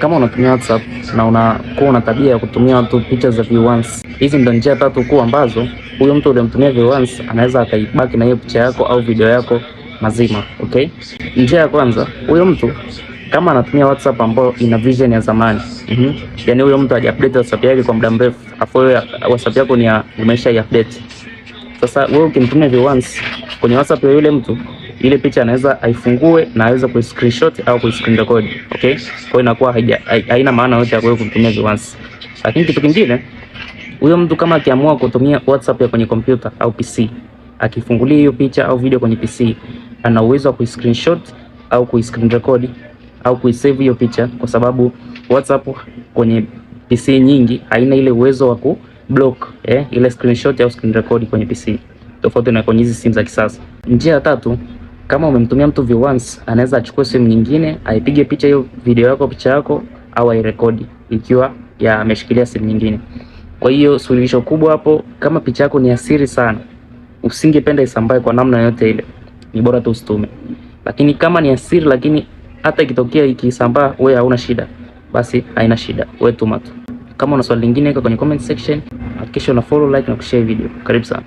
Kama unatumia WhatsApp na unakuwa una tabia ya kutumia watu picha za view once, hizi ndo njia tatu kuu ambazo huyo mtu uliyemtumia view once anaweza akaibaki na hiyo picha yako au video yako mazima. Okay, njia ya kwanza, huyo mtu kama anatumia WhatsApp ambayo ina version ya zamani, yaani huyo mtu haja-update WhatsApp yake kwa muda mrefu, afu wewe WhatsApp yako ni ya umesha update. Sasa wewe ukimtumia view once kwenye WhatsApp ya yule mtu, ile picha anaweza aifungue na aweze ku screenshot au ku screen record. Okay, kwa hiyo inakuwa haina maana yote ya wewe kumtumia view once. Lakini kitu kingine, huyo mtu kama akiamua kutumia WhatsApp ya kwenye kompyuta au PC, akifungulia hiyo picha au video kwenye PC, ana uwezo wa ku screenshot au ku screen record au kuisave hiyo picha, kwa sababu WhatsApp kwenye PC nyingi haina ile uwezo wa ku block ile screenshot au screen record kwenye PC, tofauti na kwenye hizi simu za kisasa. Njia ya tatu, kama umemtumia mtu view once, anaweza achukue simu nyingine aipige picha hiyo video yako, picha yako au airekodi ikiwa ya ameshikilia simu nyingine. Kwa hiyo suluhisho kubwa hapo, kama picha yako ni asiri sana, usingependa isambae kwa namna yoyote ile, ni bora tu usitume. Lakini kama ni asiri, lakini hata ikitokea ikisambaa wewe hauna shida, basi haina shida, wewe tuma tu. Kama una swali lingine, weka kwenye comment section. Hakikisha una follow, like na kushare video. Karibu sana.